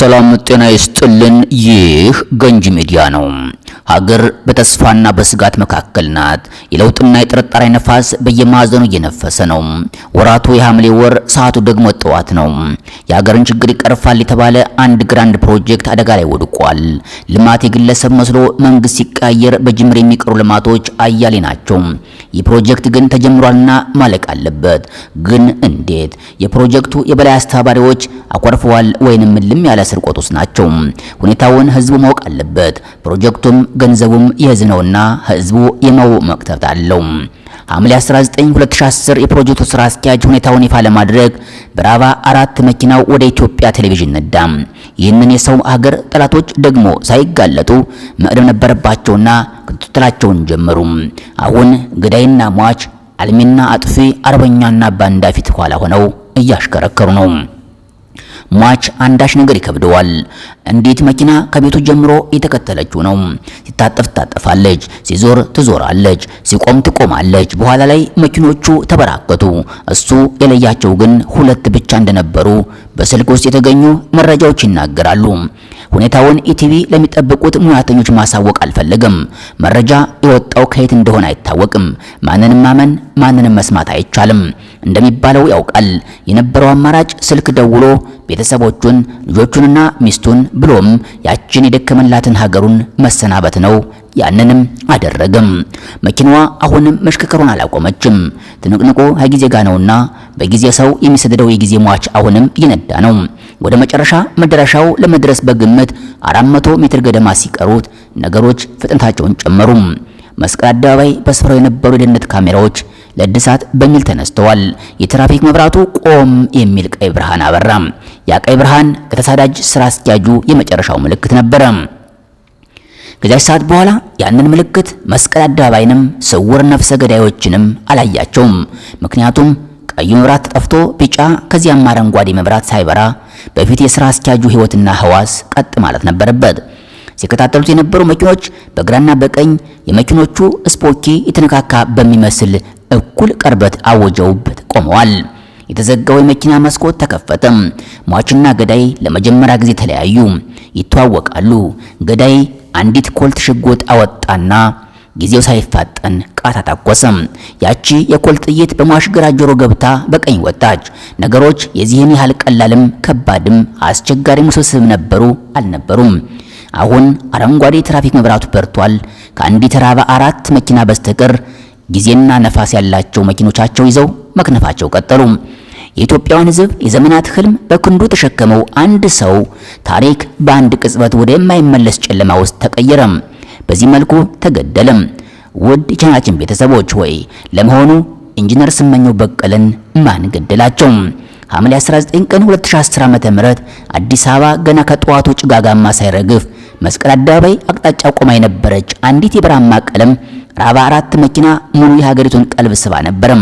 ሰላም ጤና ይስጥልን። ይህ ገንጂ ሚዲያ ነው። ሀገር በተስፋና በስጋት መካከል ናት። የለውጥና የጥርጣሬ ነፋስ በየማዕዘኑ እየነፈሰ ነው። ወራቱ የሐምሌ ወር፣ ሰዓቱ ደግሞ ጠዋት ነው። የሀገርን ችግር ይቀርፋል የተባለ አንድ grand ፕሮጀክት አደጋ ላይ ወድቋል። ልማት የግለሰብ መስሎ መንግስት ሲቀያየር በጅምር የሚቀሩ ልማቶች አያሌ ናቸው። ይህ ፕሮጀክት ግን ተጀምሯልና ማለቅ አለበት። ግን እንዴት? የፕሮጀክቱ የበላይ አስተባባሪዎች አኮርፈዋል ወይንም ልም ያለ ስርቆት ውስጥ ናቸው። ሁኔታውን ህዝቡ ማወቅ አለበት። ፕሮጀክቱም ገንዘቡም የህዝብ ነውና ህዝቡ የማወቅ መብት አለው። ሐምሌ 19 2010 የፕሮጀክቱ ስራ አስኪያጅ ሁኔታውን ይፋ ለማድረግ በራቫ 4 መኪናው ወደ ኢትዮጵያ ቴሌቪዥን ነዳ። ይህንን የሰው ሀገር ጠላቶች ደግሞ ሳይጋለጡ መቅደም ነበረባቸውና ክትትላቸውን ጀመሩ። አሁን ገዳይና ሟች፣ አልሚና አጥፊ፣ አርበኛና ባንዳ ፊት ኋላ ሆነው እያሽከረከሩ ነው። ሟች አንዳች ነገር ይከብደዋል። እንዴት መኪና ከቤቱ ጀምሮ የተከተለችው ነው። ሲታጠፍ ትታጠፋለች፣ ሲዞር ትዞራለች፣ ሲቆም ትቆማለች። በኋላ ላይ መኪኖቹ ተበራከቱ። እሱ የለያቸው ግን ሁለት ብቻ እንደነበሩ በስልክ ውስጥ የተገኙ መረጃዎች ይናገራሉ። ሁኔታውን ኢቲቪ ለሚጠብቁት ሙያተኞች ማሳወቅ አልፈለገም። መረጃ የወጣው ከየት እንደሆነ አይታወቅም። ማንንም ማመን ማንንም መስማት አይቻልም። እንደሚባለው ያውቃል። የነበረው አማራጭ ስልክ ደውሎ ቤተሰቦቹን፣ ልጆቹንና ሚስቱን ብሎም ያችን የደከመላትን ሀገሩን መሰናበት ነው። ያንንም አደረገም። መኪናዋ አሁንም መሽከርከሯን አላቆመችም። ትንቅንቁ ከጊዜ ጋር ነውና በጊዜ ሰው የሚሰደደው የጊዜ ሟች አሁንም እየነዳ ነው። ወደ መጨረሻ መድረሻው ለመድረስ በግምት 400 ሜትር ገደማ ሲቀሩት ነገሮች ፍጥነታቸውን ጨመሩ። መስቀል አደባባይ በስፍራው የነበሩ የደህንነት ካሜራዎች ለእድሳት በሚል ተነስተዋል። የትራፊክ መብራቱ ቆም የሚል ቀይ ብርሃን አበራ። ያ ቀይ ብርሃን ከተሳዳጅ ስራ አስኪያጁ የመጨረሻው ምልክት ነበረ። ከዚያች ሰዓት በኋላ ያንን ምልክት መስቀል አደባባይንም ስውር ነፍሰ ገዳዮችንም አላያቸውም። ምክንያቱም ቀዩ መብራት ጠፍቶ ቢጫ ከዚያም አረንጓዴ መብራት ሳይበራ በፊት የስራ አስኪያጁ ሕይወትና ህዋስ ቀጥ ማለት ነበረበት። ሲከታተሉት የነበሩ መኪኖች በግራና በቀኝ የመኪኖቹ ስፖኪ የተነካካ በሚመስል እኩል ቅርበት አወጀውበት ቆመዋል። የተዘጋው የመኪና መስኮት ተከፈተም። ሟችና ገዳይ ለመጀመሪያ ጊዜ ተለያዩ፣ ይተዋወቃሉ። ገዳይ አንዲት ኮልት ሽጉጥ አወጣና ጊዜው ሳይፋጠን ቃታ ተኮሰም። ያቺ የኮልት ጥይት በሟች ግራ ጆሮ ገብታ በቀኝ ወጣች። ነገሮች የዚህን ያህል ቀላልም ከባድም አስቸጋሪም ውስብስብ ነበሩ አልነበሩም። አሁን አረንጓዴ ትራፊክ መብራቱ በርቷል። ከአንዲት ራቫ 4 መኪና በስተቀር ጊዜና ነፋስ ያላቸው መኪኖቻቸው ይዘው መክነፋቸው ቀጠሉ። የኢትዮጵያውያን ሕዝብ የዘመናት ህልም በክንዱ ተሸከመው አንድ ሰው ታሪክ በአንድ ቅጽበት ወደ የማይመለስ ጨለማ ውስጥ ተቀየረ። በዚህ መልኩ ተገደለም። ውድ የቻናላችን ቤተሰቦች ሆይ፣ ለመሆኑ ኢንጂነር ስመኘው በቀለን ማን ገደላቸው? ሐምሌ 19 ቀን 2010 ዓ.ም አዲስ አበባ ገና ከጠዋቱ ጭጋጋማ ሳይረግፍ መስቀል አደባባይ አቅጣጫ ቆማ የነበረች አንዲት የብርማ ቀለም ራቫ 4 መኪና ሙሉ የሀገሪቱን ቀልብ ስባ ነበረም።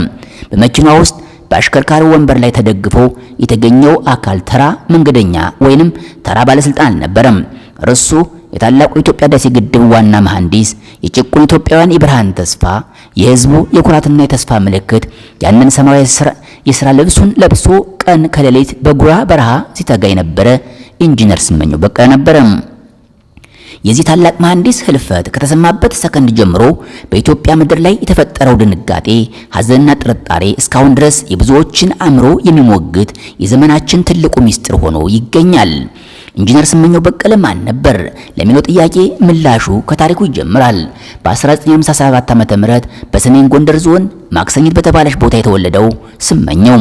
በመኪናዋ ውስጥ በአሽከርካሪው ወንበር ላይ ተደግፎ የተገኘው አካል ተራ መንገደኛ ወይንም ተራ ባለስልጣን አልነበረም። እርሱ የታላቁ የኢትዮጵያ ህዳሴ ግድብ ዋና መሐንዲስ፣ የጭቁን ኢትዮጵያውያን የብርሃን ተስፋ፣ የህዝቡ የኩራትና የተስፋ ምልክት፣ ያንን ሰማያዊ የስራ ልብሱን ለብሶ ቀን ከሌሊት በጉራ በረሃ ሲተጋ የነበረ ኢንጂነር ስመኘው በቀለ ነበረ። የዚህ ታላቅ መሐንዲስ ህልፈት ከተሰማበት ሰከንድ ጀምሮ በኢትዮጵያ ምድር ላይ የተፈጠረው ድንጋጤ፣ ሐዘንና ጥርጣሬ እስካሁን ድረስ የብዙዎችን አእምሮ የሚሞግት የዘመናችን ትልቁ ሚስጥር ሆኖ ይገኛል። ኢንጂነር ስመኘው በቀለ ማን ነበር ለሚለው ጥያቄ ምላሹ ከታሪኩ ይጀምራል። በ1957 ዓ.ም በሰሜን ጎንደር ዞን ማክሰኝት በተባለች ቦታ የተወለደው ስመኘው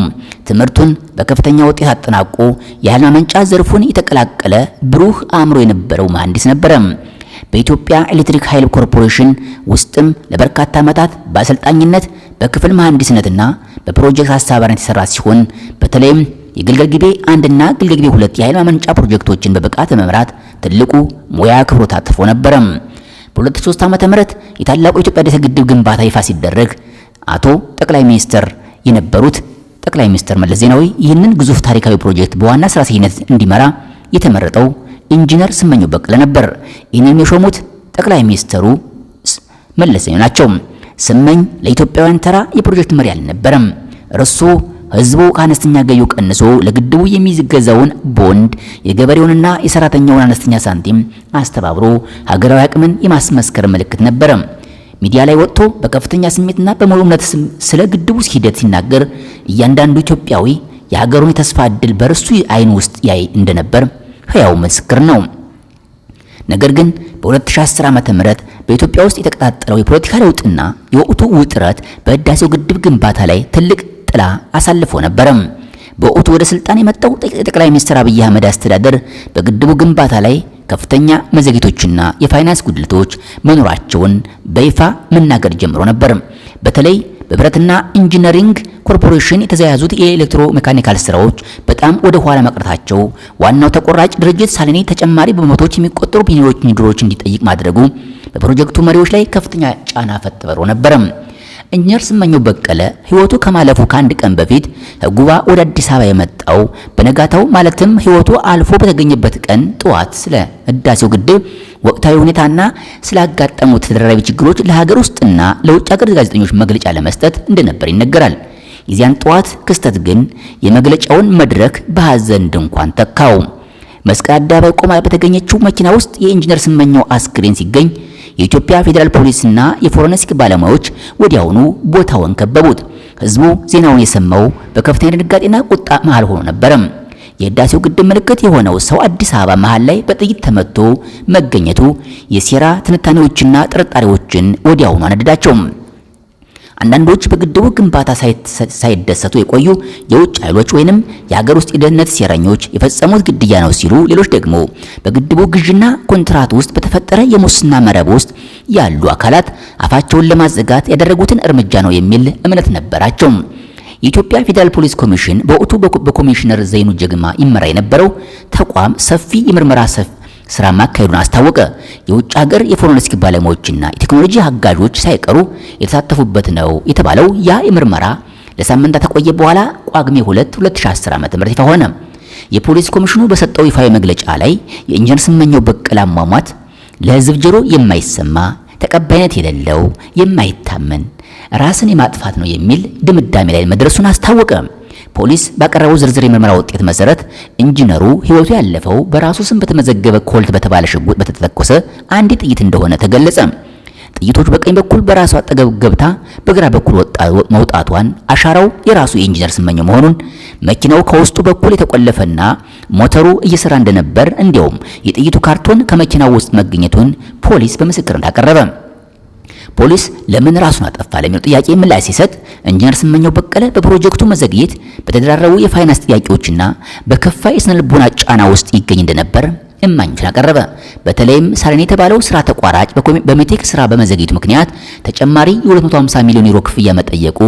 ትምህርቱን በከፍተኛ ውጤት አጠናቆ የኃይል ማመንጫ ዘርፉን የተቀላቀለ ብሩህ አእምሮ የነበረው መሐንዲስ ነበረ። በኢትዮጵያ ኤሌክትሪክ ኃይል ኮርፖሬሽን ውስጥም ለበርካታ ዓመታት በአሰልጣኝነት፣ በክፍል መሐንዲስነትና በፕሮጀክት አስተባባሪነት የሰራ ሲሆን በተለይም የግልገል ጊቤ 1 እና ግልገል ጊቤ 2 የኃይል ማመንጫ ፕሮጀክቶችን በብቃት በመምራት ትልቁ ሙያ ክብሮ ታትፎ ነበረ። በ2003 ዓ.ም የታላቁ የኢትዮጵያ ህዳሴ ግድብ ግንባታ ይፋ ሲደረግ አቶ ጠቅላይ ሚኒስትር የነበሩት ጠቅላይ ሚኒስትር መለስ ዜናዊ ይህንን ግዙፍ ታሪካዊ ፕሮጀክት በዋና ስራ አስኪያጅነት እንዲመራ የተመረጠው ኢንጂነር ስመኘው በቀለ ነበር። ይህንን የሾሙት ጠቅላይ ሚኒስትሩ መለስ ዜናዊ ናቸው። ስመኝ ለኢትዮጵያውያን ተራ የፕሮጀክት መሪ አልነበረም። እርሱ ህዝቡ ከአነስተኛ ገቢው ቀንሶ ለግድቡ የሚገዛውን ቦንድ፣ የገበሬውንና የሰራተኛውን አነስተኛ ሳንቲም አስተባብሮ ሀገራዊ አቅምን የማስመስከር ምልክት ነበረ። ሚዲያ ላይ ወጥቶ በከፍተኛ ስሜትና በሙሉ እምነት ስለ ግድቡ ሂደት ሲናገር እያንዳንዱ ኢትዮጵያዊ የሀገሩን የተስፋ ዕድል በእርሱ አይን ውስጥ ያይ እንደነበር ሕያው ምስክር ነው። ነገር ግን በ2010 ዓ.ም በኢትዮጵያ ውስጥ የተቀጣጠለው የፖለቲካ ለውጥና የወቅቱ ውጥረት በህዳሴው ግድብ ግንባታ ላይ ትልቅ ጥላ አሳልፎ ነበር። በወቅቱ ወደ ስልጣን የመጣው የጠቅላይ ሚኒስትር አብይ አህመድ አስተዳደር በግድቡ ግንባታ ላይ ከፍተኛ መዘግየቶችና የፋይናንስ ጉድለቶች መኖራቸውን በይፋ መናገር ጀምሮ ነበር። በተለይ በብረትና ኢንጂነሪንግ ኮርፖሬሽን የተያዙት የኤሌክትሮ ሜካኒካል ስራዎች በጣም ወደ ኋላ መቅረታቸው፣ ዋናው ተቆራጭ ድርጅት ሳሊኒ ተጨማሪ በመቶዎች የሚቆጠሩ ቢሊዮኖች ዩሮዎች እንዲጠይቅ ማድረጉ በፕሮጀክቱ መሪዎች ላይ ከፍተኛ ጫና ፈጥሮ ነበር። ኢንጂነር ስመኘው በቀለ ህይወቱ ከማለፉ ከአንድ ቀን በፊት ከጉባ ወደ አዲስ አበባ የመጣው በነጋታው ማለትም ህይወቱ አልፎ በተገኘበት ቀን ጠዋት ስለ ህዳሴው ግድብ ወቅታዊ ሁኔታና ስላጋጠሙት ተደራራቢ ችግሮች ለሀገር ውስጥና ለውጭ ሀገር ጋዜጠኞች መግለጫ ለመስጠት እንደነበር ይነገራል። የዚያን ጠዋት ክስተት ግን የመግለጫውን መድረክ በሐዘን ድንኳን ተካው። መስቀል አደባባይ ቆማ በተገኘችው መኪና ውስጥ የኢንጂነር ስመኘው አስክሬን ሲገኝ የኢትዮጵያ ፌዴራል ፖሊስና የፎረንሲክ ባለሙያዎች ወዲያውኑ ቦታውን ከበቡት። ህዝቡ ዜናውን የሰማው በከፍተኛ ድንጋጤና ቁጣ መሃል ሆኖ ነበረ። የህዳሴው ግድብ ምልክት የሆነው ሰው አዲስ አበባ መሃል ላይ በጥይት ተመቶ መገኘቱ የሴራ ትንታኔዎችና ጥርጣሬዎችን ወዲያውኑ አነደዳቸው። አንዳንዶች በግድቡ ግንባታ ሳይደሰቱ የቆዩ የውጭ ኃይሎች ወይንም የሀገር ውስጥ የደህንነት ሴረኞች የፈጸሙት ግድያ ነው ሲሉ፣ ሌሎች ደግሞ በግድቡ ግዥና ኮንትራት ውስጥ በተፈጠረ የሙስና መረብ ውስጥ ያሉ አካላት አፋቸውን ለማዘጋት ያደረጉትን እርምጃ ነው የሚል እምነት ነበራቸው። የኢትዮጵያ ፌዴራል ፖሊስ ኮሚሽን በወቅቱ በኮሚሽነር ዘይኑ ጀግማ ይመራ የነበረው ተቋም ሰፊ የምርመራ ስራ ማካሄዱን አስታወቀ። የውጭ ሀገር የፎረንሲክ ባለሙያዎችና የቴክኖሎጂ አጋዦች ሳይቀሩ የተሳተፉበት ነው የተባለው ያ የምርመራ ለሳምንታት ከቆየ በኋላ ጳጉሜ 2 2010 ዓ.ም ይፋ ሆነ። የፖሊስ ኮሚሽኑ በሰጠው ይፋዊ መግለጫ ላይ የኢንጂነር ስመኘው በቀለ አሟሟት ለሕዝብ ጆሮ የማይሰማ፣ ተቀባይነት የሌለው፣ የማይታመን፣ ራስን የማጥፋት ነው የሚል ድምዳሜ ላይ መድረሱን አስታወቀ። ፖሊስ ባቀረበው ዝርዝር የምርመራ ውጤት መሰረት ኢንጂነሩ ሕይወቱ ያለፈው በራሱ ስም በተመዘገበ ኮልት በተባለ ሽጉጥ በተተኮሰ አንድ ጥይት እንደሆነ ተገለጸ። ጥይቶቹ በቀኝ በኩል በራሱ አጠገብ ገብታ በግራ በኩል መውጣቷን፣ አሻራው የራሱ የኢንጂነር ስመኘው መሆኑን፣ መኪናው ከውስጡ በኩል የተቆለፈና ሞተሩ እየሰራ እንደነበር፣ እንዲያውም የጥይቱ ካርቶን ከመኪናው ውስጥ መገኘቱን ፖሊስ በምስክርነት አቀረበ። ፖሊስ ለምን ራሱን አጠፋ ለሚለው ጥያቄ ምላሽ ሲሰጥ ኢንጂነር ስመኘው በቀለ በፕሮጀክቱ መዘግየት፣ በተደራረቡ የፋይናንስ ጥያቄዎችና በከፋ የስነ ልቦና ጫና ውስጥ ይገኝ እንደነበር እማኞችን አቀረበ። በተለይም ሳሊኒ የተባለው ስራ ተቋራጭ በሜቴክ ስራ በመዘግየቱ ምክንያት ተጨማሪ የ250 ሚሊዮን ዩሮ ክፍያ መጠየቁ፣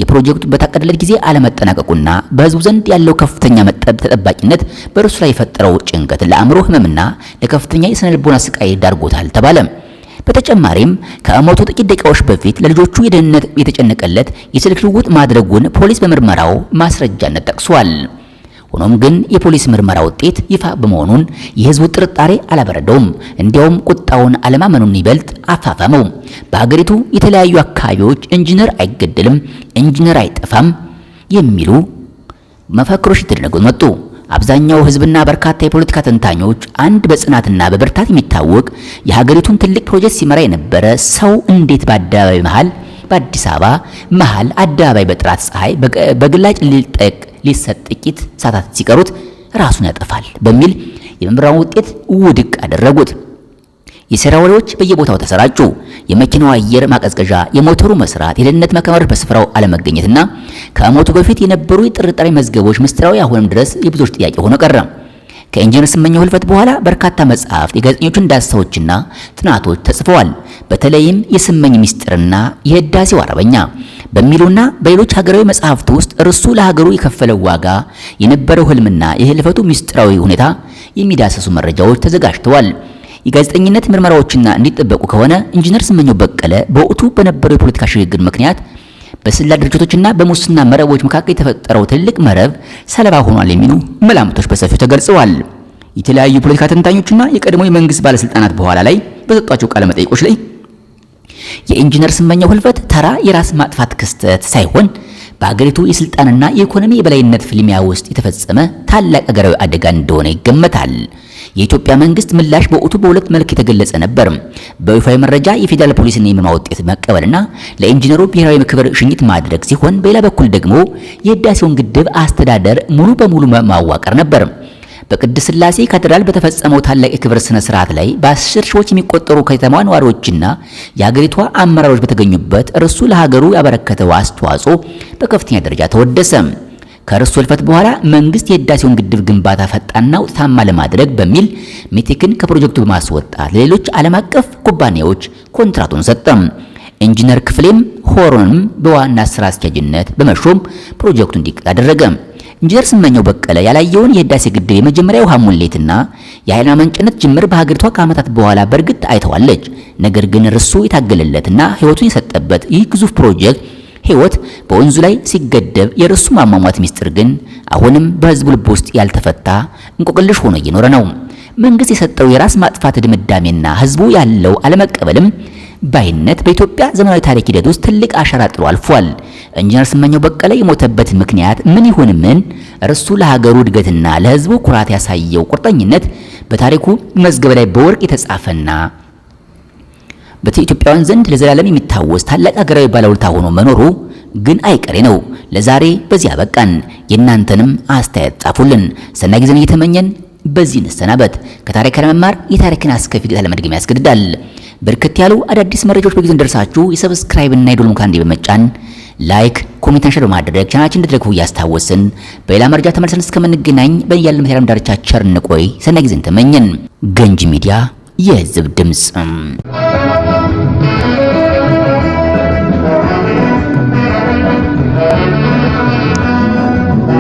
የፕሮጀክቱ በታቀደለት ጊዜ አለመጠናቀቁና በህዝቡ ዘንድ ያለው ከፍተኛ ተጠባቂነት በእርሱ ላይ የፈጠረው ጭንቀት ለአእምሮ ህመምና ለከፍተኛ የስነ ልቦና ስቃይ ዳርጎታል ተባለ። በተጨማሪም ከሞቱ ጥቂት ደቂቃዎች በፊት ለልጆቹ የደህንነት የተጨነቀለት የስልክ ልውውጥ ማድረጉን ፖሊስ በምርመራው ማስረጃነት ጠቅሷል። ሆኖም ግን የፖሊስ ምርመራ ውጤት ይፋ በመሆኑን የህዝቡ ጥርጣሬ አላበረደውም። እንዲያውም ቁጣውን አለማመኑን ይበልጥ አፋፋመው። በሀገሪቱ የተለያዩ አካባቢዎች ኢንጂነር አይገደልም፣ ኢንጂነር አይጠፋም የሚሉ መፈክሮች የተደነገጡ መጡ። አብዛኛው ህዝብና በርካታ የፖለቲካ ተንታኞች አንድ በጽናትና በብርታት የሚታወቅ የሀገሪቱን ትልቅ ፕሮጀክት ሲመራ የነበረ ሰው እንዴት በአደባባይ መሃል፣ በአዲስ አበባ መሃል አደባባይ በጥራት ፀሐይ በግላጭ ሊጠቅ ሊሰጥ ጥቂት ሰዓታት ሲቀሩት ራሱን ያጠፋል በሚል የምርመራውን ውጤት ውድቅ አደረጉት። የሴራ ወሬዎች በየቦታው ተሰራጩ። የመኪናው አየር ማቀዝቀዣ፣ የሞተሩ መስራት፣ የደህንነት ካሜራዎች በስፍራው አለመገኘትና ከሞቱ በፊት የነበሩ የጥርጣሬ መዝገቦች ምስጢራዊ አሁንም ድረስ የብዙዎች ጥያቄ ሆኖ ቀረ። ከኢንጂነር ስመኘው ህልፈት በኋላ በርካታ መጽሐፍት፣ የጋዜጠኞችን ዳሰሳዎችና ጥናቶች ተጽፈዋል። በተለይም የስመኝ ሚስጥርና የህዳሴው አርበኛ በሚሉና በሌሎች ሀገራዊ መጽሐፍት ውስጥ እርሱ ለሀገሩ የከፈለው ዋጋ፣ የነበረው ህልምና የህልፈቱ ምስጢራዊ ሁኔታ የሚዳሰሱ መረጃዎች ተዘጋጅተዋል። የጋዜጠኝነት ምርመራዎችና እንዲጠበቁ ከሆነ ኢንጂነር ስመኘው በቀለ በወቅቱ በነበረው የፖለቲካ ሽግግር ምክንያት በስለላ ድርጅቶችና በሙስና መረቦች መካከል የተፈጠረው ትልቅ መረብ ሰለባ ሆኗል የሚሉ መላምቶች በሰፊው ተገልጸዋል። የተለያዩ የፖለቲካ ተንታኞችና የቀድሞ የመንግስት ባለስልጣናት በኋላ ላይ በሰጧቸው ቃለ መጠይቆች ላይ የኢንጂነር ስመኘው ህልፈት ተራ የራስ ማጥፋት ክስተት ሳይሆን በሀገሪቱ የስልጣንና የኢኮኖሚ የበላይነት ፍልሚያ ውስጥ የተፈጸመ ታላቅ ሀገራዊ አደጋ እንደሆነ ይገመታል። የኢትዮጵያ መንግስት ምላሽ በወቅቱ በሁለት መልክ የተገለጸ ነበር። በይፋዊ መረጃ የፌዴራል ፖሊስን የምርመራ ውጤት መቀበልና ለኢንጂነሩ ብሔራዊ ክብር ሽኝት ማድረግ ሲሆን፣ በሌላ በኩል ደግሞ የህዳሴውን ግድብ አስተዳደር ሙሉ በሙሉ ማዋቀር ነበር። በቅድስት ሥላሴ ካቴድራል በተፈጸመው ታላቅ የክብር ስነ ስርዓት ላይ በ10 ሺዎች የሚቆጠሩ ከተማ ነዋሪዎችና የሀገሪቷ አመራሮች በተገኙበት እርሱ ለሀገሩ ያበረከተው አስተዋጽኦ በከፍተኛ ደረጃ ተወደሰ። ከእርሱ ህልፈት በኋላ መንግስት የህዳሴውን ግድብ ግንባታ ፈጣንና ውጤታማ ለማድረግ በሚል ሜቴክን ከፕሮጀክቱ በማስወጣት ለሌሎች ዓለም አቀፍ ኩባንያዎች ኮንትራቱን ሰጠ። ኢንጂነር ክፍሌም ሆሮንም በዋና ስራ አስኪያጅነት በመሾም ፕሮጀክቱ እንዲቀጥል አደረገ። ኢንጂነር ስመኘው በቀለ ያላየውን የህዳሴ ግድብ የመጀመሪያ ውሃ ሙሌትና የኃይል ማመንጨት ጅምር በሀገሪቷ ከዓመታት በኋላ በእርግጥ አይተዋለች። ነገር ግን እርሱ የታገለለትና ህይወቱን የሰጠበት ይህ ግዙፍ ፕሮጀክት ህይወት በወንዙ ላይ ሲገደብ የእርሱ ማሟሟት ሚስጥር ግን አሁንም በህዝቡ ልብ ውስጥ ያልተፈታ እንቆቅልሽ ሆኖ እየኖረ ነው። መንግስት የሰጠው የራስ ማጥፋት ድምዳሜና ህዝቡ ያለው አለመቀበልም ባይነት በኢትዮጵያ ዘመናዊ ታሪክ ሂደት ውስጥ ትልቅ አሻራ ጥሎ አልፏል። ኢንጂነር ስመኘው በቀለ የሞተበት ምክንያት ምን ይሁን ምን እርሱ ለሀገሩ እድገትና ለህዝቡ ኩራት ያሳየው ቁርጠኝነት በታሪኩ መዝገብ ላይ በወርቅ የተጻፈና በኢትዮጵያውያን ዘንድ ለዘላለም የሚታወስ ታላቅ ሀገራዊ ባለውለታ ሆኖ መኖሩ ግን አይቀሬ ነው። ለዛሬ በዚህ አበቃን። የእናንተንም አስተያየት ጻፉልን። ሰናይ ጊዜን እየተመኘን በዚህ እንሰናበት። ከታሪክ ለመማር የታሪክን አስከፊ ገጽታ ለመድገም ያስገድዳል። በርከት ያሉ አዳዲስ መረጃዎች በጊዜው እንዲደርሳችሁ የ subscribe እና የደወል ምልክቱን በመጫን like፣ comment፣ share በማድረግ ቻናላችን እንድትደግፉ እያስታወስን በሌላ መረጃ ተመልሰን እስከምንገናኝ በያለንበት የዓለም ዳርቻ ቸር እንቆይ። ሰናይ ጊዜን ተመኘን። ገንጂ ሚዲያ የህዝብ ድምጽ።